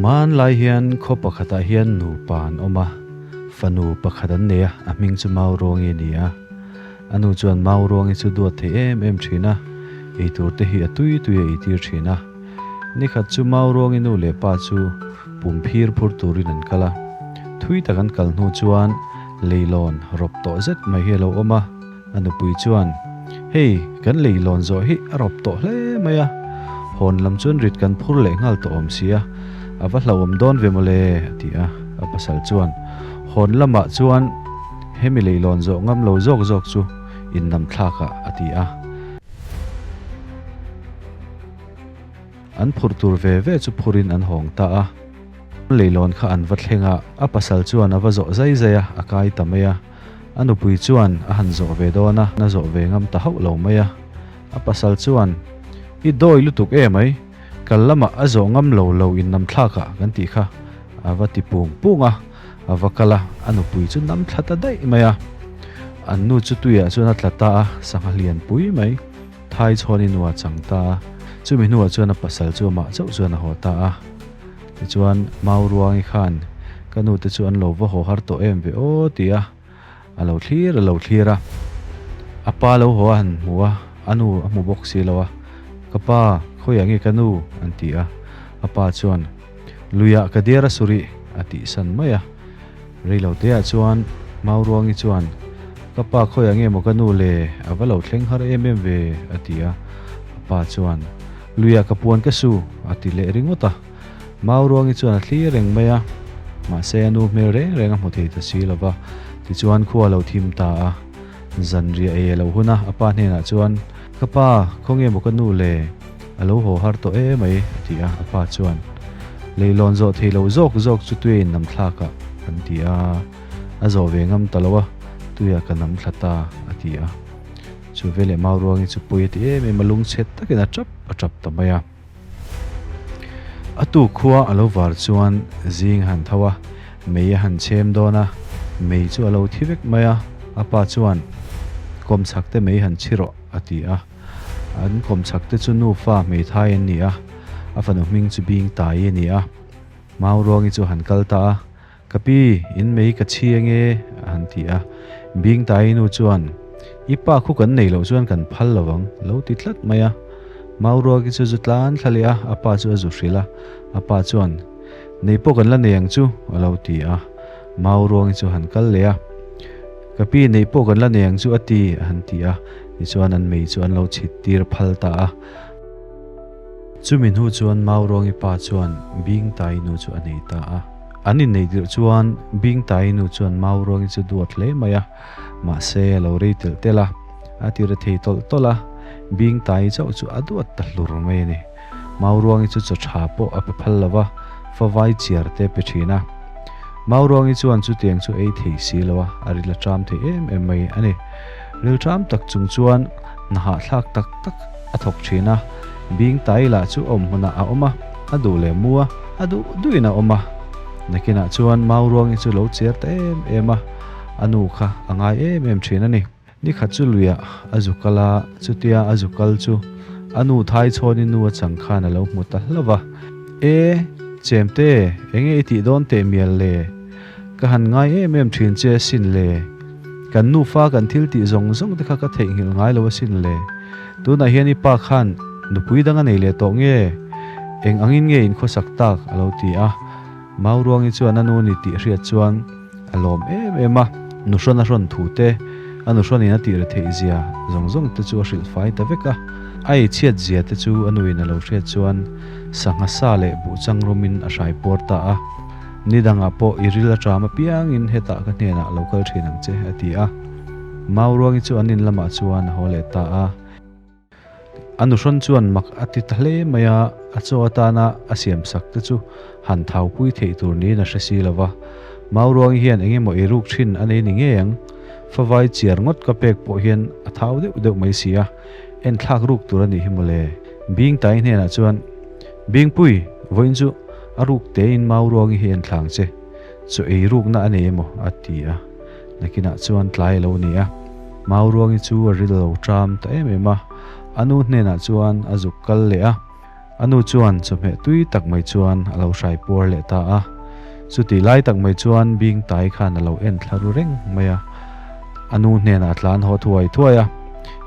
Hmanlai hian khaw pakhatah hian nupa an awm a, fanu pakhat an nei a, a hming chu Mauruangi a ni a. A nu chuan Mauruangi chu duat thei em em thin a, eitur te hi a tui tui a eitir thin a. Nikhat chu Mauruangi nu leh pa chu pum phir phur turin an kal a. Thui tak an kal hnu chuan leilawn rawp tawh zet mai hi a lo awm a. A nupui chuan, Hei, kan leilawn zawh hi a rawp tawh hle mai a, hawn lam chuan rit kan phur leh nghal tawh awm si a, a va hlauhawm dawn ve mawle, a ti a. A pasal chuan, Hawn lamah chuan hemi leilawn zawh ngam lo zawk zawk chu innam thlak ah, a ti a. An phurh tur ve ve chu phurin an hawng ta a. Leilawn kha an va thleng a, a pasal chuan a va zawh zai zai a, a kai ta mai a. A nupui chuan a han zawh ve dawn a, a zawh ve ngam ta hauh lo mai a. A pasal chuan, I dawi lutuk e mai, kal lamah a zawh ngam lo lo in nam thlak ah kan tih kha, a va ti pung pung a, a va kal a, a nupui chu nam thla ta daih mai a. An nu chu tuiah chuan a tla ta a, sangha lian pui mai. Thai chhawn i nua chang ta a, chumi hnuah chuan a pasal chu amah chauh chuan a haw ta a. Tichuan, Mau Ruangi khan ka nute chu an lo va haw har tawh em ve aw ti a, a lo thlir a lo thlir a. A pa lo haw a han hmu a, a nu a hmu bawk si lo a, Ka pa, khawiah nge ka nu? an ti a. A pa chuan, Luiah ka diar a su rih, a tihsan mai a. Reiloteah chuan Mau Ruangi chuan, Ka pa khawiah nge maw ka nu le, a va lo thleng har em em ve, a ti a. A pa chuan, Luiah ka puan ka su, a ti leh ringawt a. Mau Ruangi chuan a thlir reng mai a, mahse a nu hmel reng reng a hmu thei ta si lo va. Tichuan khua a lo thim ta a. Zanriah ei a lo hun a, a pa hnenah chuan, Ka pa, khawnge maw ka nu le, a lo haw har tawh em mai, a ti a. A pa chuan, Leilawn zawh thei lo zawk zawk chu tuia in nam thlak ah, an ti a. A zawh ve ngam ta lo a, tuia ka nam thla ta, a ti a. Chu veleh Mauruangi chu pawi a ti em em a, lungchhet takin a tap a tap ta mai a. A tuk khua a lo var chuan zing a han tho a, mei a han chhem dawn a, mei chu a lo thi vek mai a, a pa chuan kawmchhak te mei han chhi rawh a ti a. An kawmchhak te chu nufa hmeithai an ni a, a fanu hming chu Bing Tai a ni a. Mauruangi chu a han kal ta a, Ka pi, in mei ka chhi ange a han ti a. Bing Tai nu chuan, I pa khu kan nei loh chuan kan phal lo ang, lo ti tlat mai a. Mauruaki chu zu tlan thla leh a, a pa chu a zu hrilh a. A pa chuan, Nei pawh kan la nei ang chu, a lo ti a. Mauruangi chu a han kal leh a. Ka pi, nei pawh kan la nei ang chu a ti, a han ti a. Tichuan an mei chu an lo chhit tir phal ta a. Chumi hnu chuan Mauruangi pa chuan Bing Tai nu chu a nei ta a. An inneih tirh chuan Bingtai nu chuan Mauruangi chu duat hle mai a, mahse a lo rei telh telh a, a ti re thei tawlh tawlh a, Bingtai chauh chu a duat ta hlur mai a ni. Mauruangi chu chaw tha pawh a pe phal lo va, favai chiar te pe thin a. Mauruangi chuan chutiang chu ei thei si lo a, a ril a tram thei em em mai a ni. Ril tram tak chung chuan hna hahthlak tak tak a thawk thin a, Bingtai lah chu awm hmunah a awm a, a duh leh mu a, a duh duhin a awm a. Nakinah chuan Mauruangi chu lo cher ta em em a, a nu kha a ngai em em thin a ni. Nikhat chu luiah a zu kal a, chutia a zu kal chu a nu thai chhawnin nu a chang khan a lo hmu ta hlauh va. E, Chemte, enge i tih dawn teh mial le? Ka han ngai em em thin che asin le. Kan nufa kan thil tih zawng zawng te kha ka theihnghilh ngai lo asin le. Tunah hian i pa khan nupui dang a nei leh tawh nge? Eng angin nge in khawsak tak? a lo ti a. Mauruangi chuan a nu ni tih hriat chuan a lawm em em a. Nuhrawn a hrawn thu te, a nuhrawnin a tih retheih zia zawng zawng te chu a hrilh fai ta vek a. A ei chhiat zia te chu a nuin a lo hriat chuan sangha sa leh buhchang rumin a hrai puar ta a. Ni dangah pawh i ril a ṭam apiangin hetah ka hnenah lo kal ṭhin ang che, a ti a. Mauruangi chu an in lamah chuan a haw leh ta a. A nuhrawn chuan mak a ti ta hle mai a, a chaw atana a siam sak te chu han thaupui theih tur niin a hre si lo va. Mauruangi hian eng emaw ei ruk ṭhin a nei ni ngei ang. Favai chiar ngawt ka pek pawh hian a thau deuh deuh mai si a, enthlak ruk tur a nih hi mawle. Bingtai hnenah chuan, Bingpui, vawiin chu a ruk tein Mauruangi hi enthlang che, chaw ei rukna a nei emaw? a ti a. Nakinah chuan tlai a lo ni a, Mauruangi chu a ril lo ṭam ta em em a. A nu hnenah chuan a zuk kal leh a. A nu chuan chawhmeh tui tak mai chuan a lo hrai puar leh ta a. Chutih lai tak mai chuan Bingtai khan a lo en thla ru reng mai a. A nu hnenah a tlan haw thuai thuai a,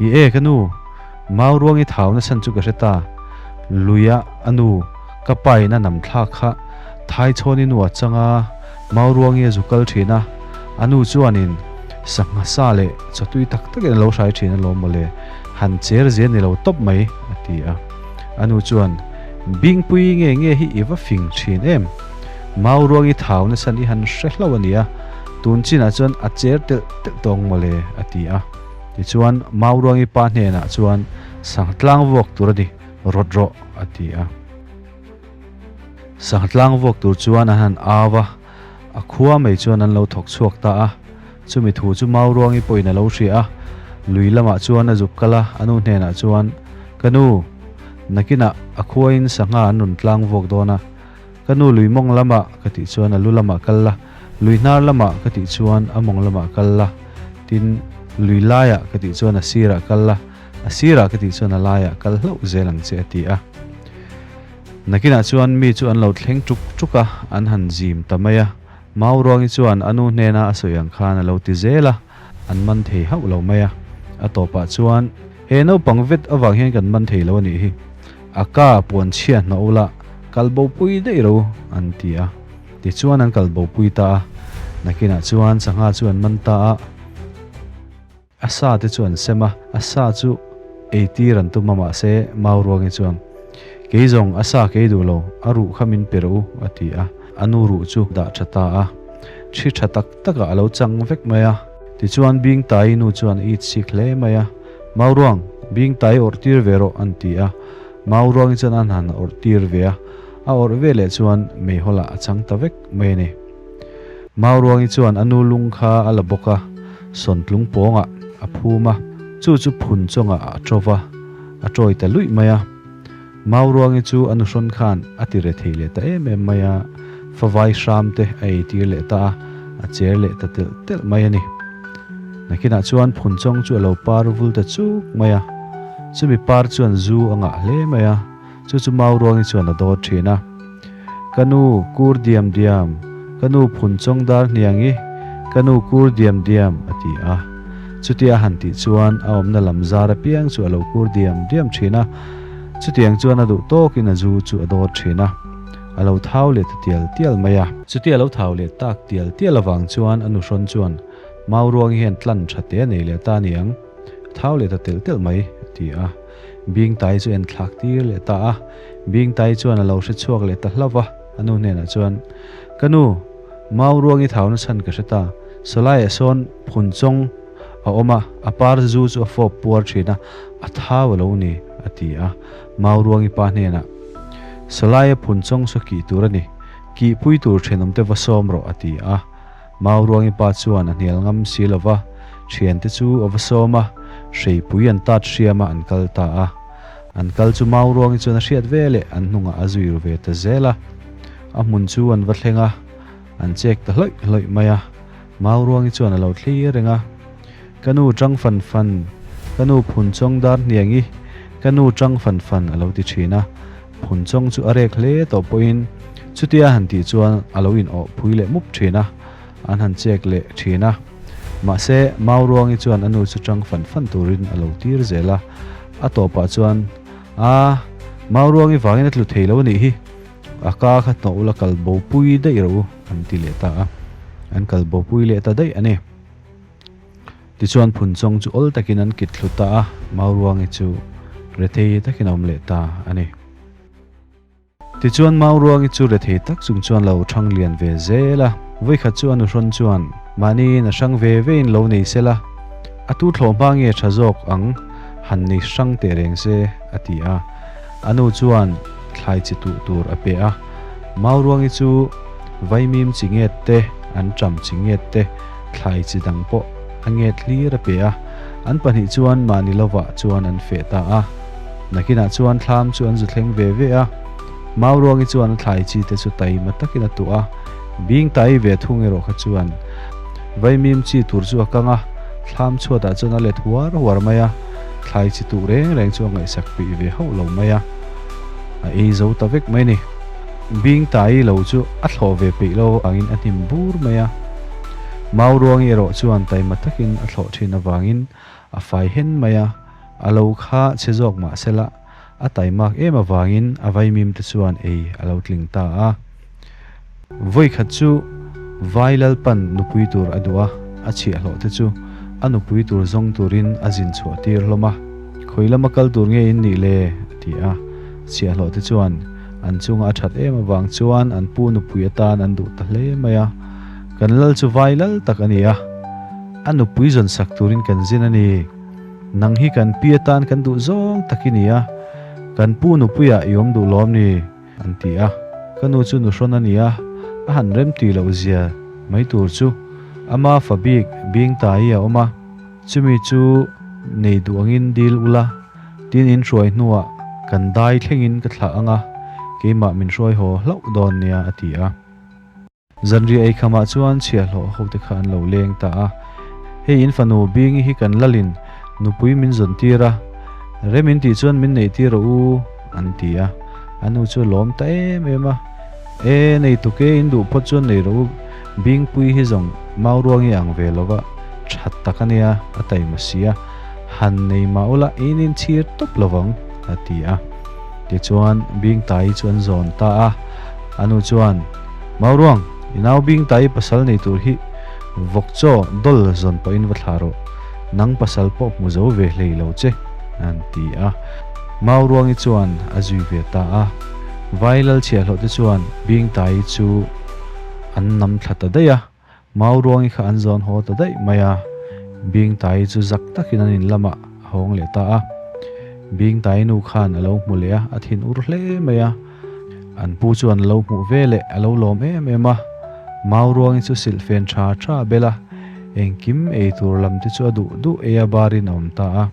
I e ka nu, mau ruang i thau nasan chu ka hre ta. Luia a nu, ka pa in a nam thlak kha Thaichhawn i nu a chang a, mau ruang i a zu kal thin a. A nu chuanin sangha sa leh chawtui tak takin a lo hrai thin alawm mawle, han cher zia ni lo tawp mai, a ti a. A nu chuan, Bingpui nge nge hi i va fing thin em? Mau ruang i thau nasan i han hre hlo a nia, tun chinah chuan a cher telh telh tawng mawle, a ti a. Tichuan, Mau ruangi pa hnenah chuan, Sangha tlang vuak tur a ni, rawt rawh, a ti a. Sangha tlang vuak tur chuan an han au a, a khua mai chuan an lo thawk chhuak ta a. Chumi thu chu Mau ruangi pawhin a lo hria a, lui lamah chuan a zuk kal a, a nu hnenah chuan, Ka nu, nakinah a khuain sangha an rawn tlang vuak dawn a, Ka nu lui mawng lamah ka tih chuan a lu lamah kal la, lui hnar lamah ka tih chuan a mawng lamah kal la, tin lui laiah ka tih chuan a sirah kal la, a sirah ka tih chuan a laiah kal hlauh zel ang che a ti a. Nakinah chuan mi chu an lo thleng tuk tuk a, an han zim ta mai a. Mauruangi chuan a nu hnena a sawi ang khan a lo ti zel a, an man thei hauh lo mai a. A tawpah chuan, He naupang vet avang hian kan man thei lo a nih hi. A ka puan chhia hnawh ula, kal bo pui daih ro, an ti a. Tichuan an kal bo pui ta a. Nakinah chuan sangha chu an man ta a. A sa te chu an sem a, a sa chu ei tir an tum a mahse Mauruangi chuan, Kei zawng a sa kei duh lo, a ruh kha min pe rawh u, a ti a. A nu ruh chu dah tha ta a. Thi tha tak takah a lo chang vek mai a. Tichuan Bingtai nu chuan a it sik hle mai a. Mauruang, Bingtai awrh tir ve rawh, an ti a. Mauruangi chuan an han awrh tir ve a. A awrh ve leh chuan meihawlah a chang ta vek mai a ni. Mauruangi chuan a nu lung kha a la bawk a, sawntlung pawngah a phum a, chu chu phun chawngah a ṭo va, a ṭawi ta luih mai a. Mauruangi chu a nuhrawn khan a ti re thei leh ta em em mai a, favai hram te a eitir leh ta a, a cher leh ta telh telh mai a ni. Nakinah chuan phun chawng chu a lo par vul ta chuk mai a, chumi par chuan zu a ngah hle mai a, Chu chu Mauruangi chuan a dawt thin a, Ka nu kur diam diam, ka nu phun chawng dar hniangi, ka nu kur diam diam, a ti a. Chutia a han tih chuan a awmna lam zar apiang chu a lo kur diam diam thin a. Chutiang chuan a duh tawkin a zu chu a dawt thin a, a lo thau leh ta tial tial mai a. Chutia a lo thau leh tak tial tial avang chuan a nuhrawn chuan Mauruangi hian tlan tha te a nei leh ta aniang, thau leh ta telh telh mai, a ti a. Bingtai chu en thlak tir leh ta a, Bingtai chuan a lo hre chhuak leh ta hlauh va, a nu hnenah chuan, Ka nu, mau ruang i thauna chhan ka hre ta, sawlaiah sawn phun chawng a awm a, a par zu chu a fawp puar thin a, a thau a lo ni, a ti a. Mau ruang i pa hnenah, Sawlaia phun chawng saw kih tur a ni, kih pui tur thenawmte va sawm rawh, a ti a. Mauruangi pa chuan a hnial ngam si lo va, thiante chu a va sawm a, hreipui an tat hriam a an kal ta a. An kal chu Mauruangi chuan a hriat ve leh an hnungah a zui ru ve ta zel a. A hmun chu an va thleng a, an chek ta hlawih hlawih mai a. Mauruangi chuan a lo thlir reng a, Ka nu tang fan fan, ka nu phun chawng dar hniangi, ka nu tang fan fan a lo ti thin a. Phun chawng chu a rek hle tawh pawhin chutia han tih chuan a lo in awh phui leh mup thin a, an han chek leh thin a. Mahse, Mauruangi chuan a nu chu tang fan fan turin a lo tir zel a, a tawpah chuan, A, Mauruangi vangin a tlu thei lo a nih hi, a ka kha hnawh ula kal bo pui daih rawh u, an ti leh ta a. An kal bo pui leh ta daih a ni. Tichuan Phunchawng chu awl takin an kit thlu ta a, Mauruangi chu rethei takin a awm leh ta a ni. Tichuan Mauruangi chu rethei tak chung chuan lo thang lian ve zel a, vawikhat chu a nuhrawn chuan mahniin a hrang ve vein lo nei se la, a tu thlawh hma nge tha zawk ang han nei hrang teh reng se a ti a. A nu chuan thlai chi tuh tur a pe a, Mauruangi chu vaimim chi nget te, an ṭam chi nget te, thlai chi dang pawh a nget hlir a pe a, an pahnih chuan mahni lovah chuan an feh ta a. Nakinah chuan thlam chu an zu thleng ve ve a, Mauruangi chuan a thlai chi te chu taima takin a tuah a, Bingtai ve thung erawh kha chuan vaimim chi tur chu a kang a, thlam chhuatah chuan a let huar huar mai a, thlai chi tuh reng reng chu a ngaihsak peih ve hauh lo mai a. A ei zo ta vek mai a ni. Bingtai lo chu a thlawh ve peih lo avangin a hnim bur mai a. Mauruangi erawh chuan taima takin a thlawh thin avangin a fai hen mai a, a lo kha chhe zawk mah sela a taimak em avangin a vaimim te chuan ei a lo tling ta a. Vawi khat chu Vai Lalpan nupui tur a duh a, a chhiahhlawh te chu a nupui tur zawng turin a zin chhuah tir hlawm a. Khawi lama kal tur nge in nih le? a ti a. Chhiahhlawh te chuan an chunga a that em avang chuan an pu nupui atan an duh ta hle mai a. Kan lal chu Vai lal tak a ni a, a nupui zawn sak turin kan zin a ni. Nang hi kan pi atan kan duh zawng tak i ni a, kan pu nupuiah i awm duh lawm ni? An ti a, ka nu chu nuhrawn a ni a, a han rem tih loh zia mai tur chu ama fa bik Bingtai a awm a, chumi chu nei duh angin dil ula, tin in hruai hnuah kan dai thlengin ka thlah ang a, keimah min hruai haw hlauh dawn nia a ti a. Zanriah eikhamah chuan chhiahhlawh hote kha an lo leng ta a, Hei in fanu Bingi hi kan lalin nupui min zawn tir a, rem in tih chuan min neih tir rawh u, an ti a. A nu chu a lawm ta em em a, E, nei tuk e, in duh phawt chuan nei rawh u, Bingpui hi zawng Mauruangi ang ve lova that tak a nia, a taima si a, han nei mah ula in inchhir tawp lovang, a ti a. Tichuan Bingtai chu an zawn ta a, a nu chuan, Mauruang, i nau Bingtai pasal nei tur hi vawk chaw dawl zawn pawhin va thlah rawh, nang pasal pawh hmu zo ve hlei lo che, an ti a. Mauruangi chuan a zui ve ta a. Vai Lalchhiahhlawh te chuan Bingtai chu an nam thla ta daih a. Mauruangi kha an zawn haw ta daih mai a, Bingtai chu zak takin an in lamah a hawng leh ta a. Bingtai nu khan a lo hmu leh a, a thin ur hle mai a. An pu chuan a lo hmuh ve leh a lo lawm em em a. Mauruangi chu silhfen tha tha a bel a, engkim ei tur lam te chu a duh duh ei a barin a awm ta a.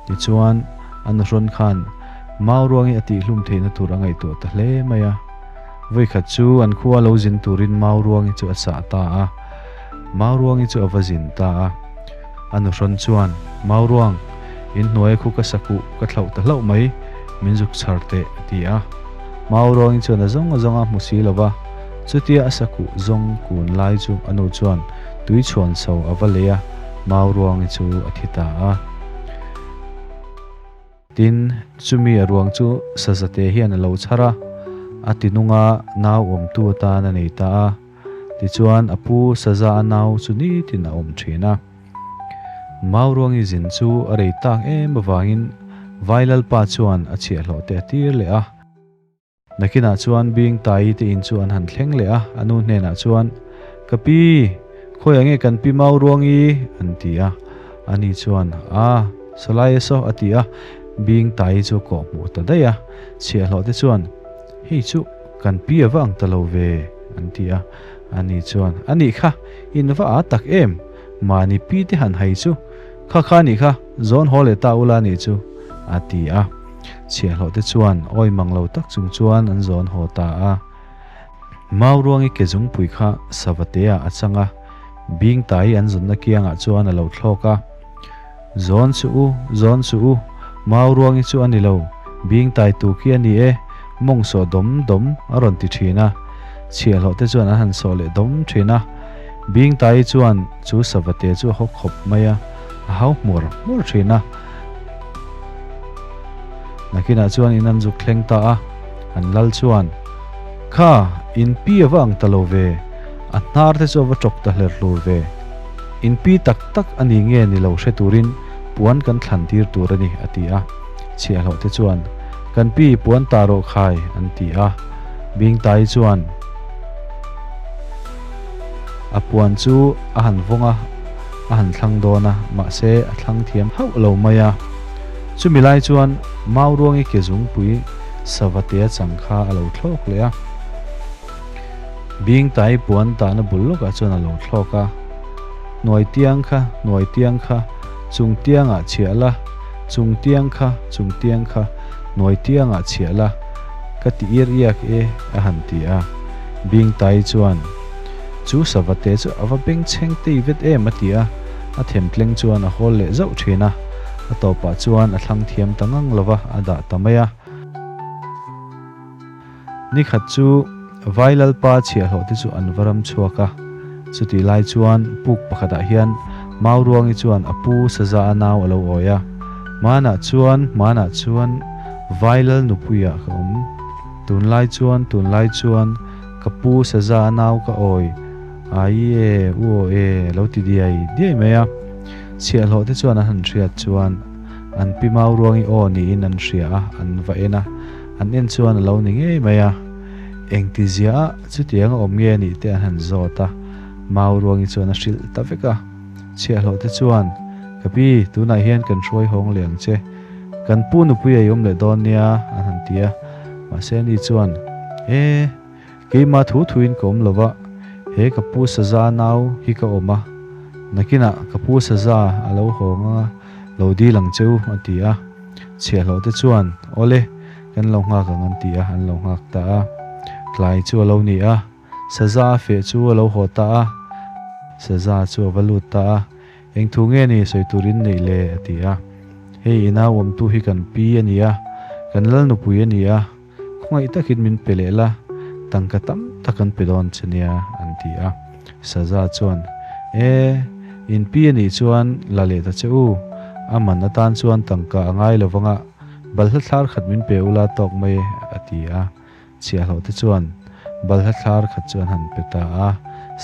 Tichuan, a nuhrawn khan Mauruangi a tihhlum theihna tur a ngaihtuah ta hle mai a. Vawikhat chu an khua lo zin turin Mauruangi chu a chah ta a. Mauruangi chu a va zin ta a. A nuhrawn chuan, Mauruang, in hnuaia khu ka sakuh ka thlauh ta hlauh mai, min zuk chhar teh, a ti a. Mauruangi chuan a zawng a zawng a hmu si lo va. Chutia a sakuh zawng kun lai chu a nu chuan tui chhuan chho a va lei a. Mauruangi chu a thi ta a. Tin, chumi a ruang chu Sazate hian a lo chhar a, a tinung a, nau awmtu atan a nei ta a. Tichuan, a pu Saza a nau chu nitin a awm thin a. Mauruangi zin chu a rei tak em avangin Vailalpa chuan a chhiahhlawh te a tir leh a. Nakinah chuan Bing Tai te in chu an han thleng leh a, a nu hnenah chuan, Ka pi, khawiah nge kan pi mau ruangi? an ti a. Ani chuan, A, sawlai e saw, a ti a. Bing Tai chu a kawh hmuh ta daih a. Chhiahhlawh te chuan, Hei chu kan pi a va ang ta lo ve, an ti a. Ani chuan, A nih kha, in va â tak em? Mahni pi te han hai chu, kha kha nih kha, zawn haw leh ta ula nih chu, a ti a. Chhiahhlawh te chuan awi mang lo tak chung chuan an zawn haw ta a. Mauruangi ke zungpui kha Savatea a chang a, Bingtai an zawnna kiangah chuan a lo thlawk a. Zawn suh u, zawn suh u, Mauruangi chu a ni lo, Bingtai tu khi a ni e, mawng sawh dawm dawm a rawn ti thin a. Chhiahhlawh te chuan an han sawh leh dawm thin a. Bingtai chuan chu Savate chu a haw khawp mai a, a hau hmuar hmuar thin a. Nakinah chuan in an zuk thleng ta a, an lal chuan, Kha, in pi a va ang ta lo ve, a hnar te chu a va tawk ta hler hlur ve. In pi tak tak a ni nge ni lo hre turin puan kan thlan tir tur a ni, a ti a. Chhiahhlawh te chuan, Kan pi puan ta rawh khai, an ti a. Bingtai chuan a puan chu a han vawng a. a han thlang dawn a, mahse a thlang thiam hauh lo mai a. Chumi lai chuan Mauruangi ke zungpui Savatea chang kha a lo thlawk leh a. Bingtai puan tahna bul lawkah chuan a lo thlawk a, Hnuai tiang kha, hnuai tiang kha, chung tiangah chhiah la, chung tiang kha, chung tiang kha, hnuai tiangah chhiah la, ka ti ir iak e, a han ti a. Bingtai chuan. Chu Savate chu a va bengchheng tei vet em a ti a, a themtleng chuan a hawl leh zauh thin a. A tawpah chuan a thlang thiam ta ngang lo va, a dah ta mai a. Ni khat chu Vai Lalpa chhiahhlawh te chu an va ram chhuak a. Chutih lai chuan puk pakhatah hian Mauruangi chuan a pu Saza a nau a lo awi a. Hmanah chuan, hmanah chuan Vai Lal nupuiah ka awm. Tunlai chuan, tunlai chuan ka pu Saza a nau ka awi. Ai e, u aw e, lo ti diai diai mai a. Chhiahhlawh te chuan an han hriat chuan an pi Mauruangi aw niin an hria a, an va en a. An en chuan a lo ni ngei mai a. Engti zia a, chutiang a awm nge anih te an han zawt a. Mauruangi chuan a hrilh ta vek a. Chhiahhlawh te chuan, Ka pi, tunah hian kan hruai hawng leh ang che. Kan pu nupui a i awm leh dawn nia, an han ti a. Mahse ani chuan, E! Keimah thu thuin ka awm lo va, he ka pu Saza nau hi ka awm a, nakinah ka pu Saza a lo haw ang a, lo dil ang che u, a ti a. Chhiahhlawh te chuan, Awle, kan lo nghak ang an ti a, an lo nghak ta a. Tlai chu a lo ni a, Saza a feh chu a lo haw ta a. Saza chu a va lut ta a, Eng thu nge ni sawi tur in neih le? a ti a. Hei i nau awmtu hi kan pi a ni a, kan lal nupui a ni a, Khawngaih takin min pe leh la, tangka tam tak an pe dawn che nia, an ti a. Saza chuan, E, in pi a nih chuan la leh ta che u, a man atan chuan tangka a ngai lo vanga, balhla thlar khat min pe ula tawk mai e, a ti a. Chhiahhlawh te chuan balhla thlar khat chu an han pe ta a.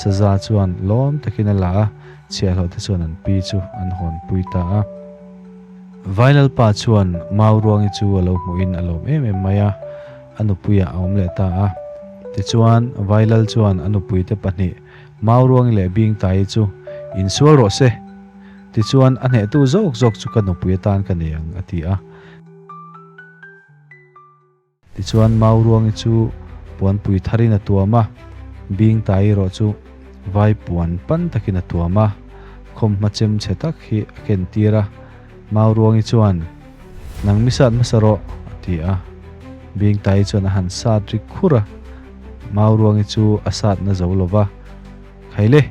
Saza chuan lawm takin a la a, chhiahhlawh te chuan an pi chu an hawnpui ta a. Vailalpa chuan Mauruangi chu a lo hmuhin a lawm em em mai a, a nupuiah a awm leh ta a. Tichuan, Vailal chuan a nupuite pahnih, Mauruangi leh Bingtaii chu insual rawh se, tichuan a hnehtu zawk zawk chu ka nupui atan ka nei ang, a ti a. Tichuan Mauruangi chu puanpui tharin a tuam a, Bingtai erawh chu vai puan pan takin a tuam a, khawmhma chem chhe tak hi a ken tir a. Mauruangi chuan, Nang mi sat hmasa rawh, a ti a. Bingtai chuan a han sat ri khur a, Mauruangi chu a sat na zo lo va, Khaile,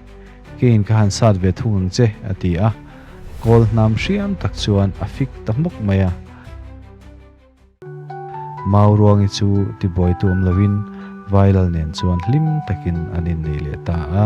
keiin ka han sat ve thung ang che, a ti a. Kawl hnam hriam tak chuan a fik ta hmawk mai a. Mauruangi chu tibuaitu awm loin Vailal nen chuan hlim takin an innei leh ta a.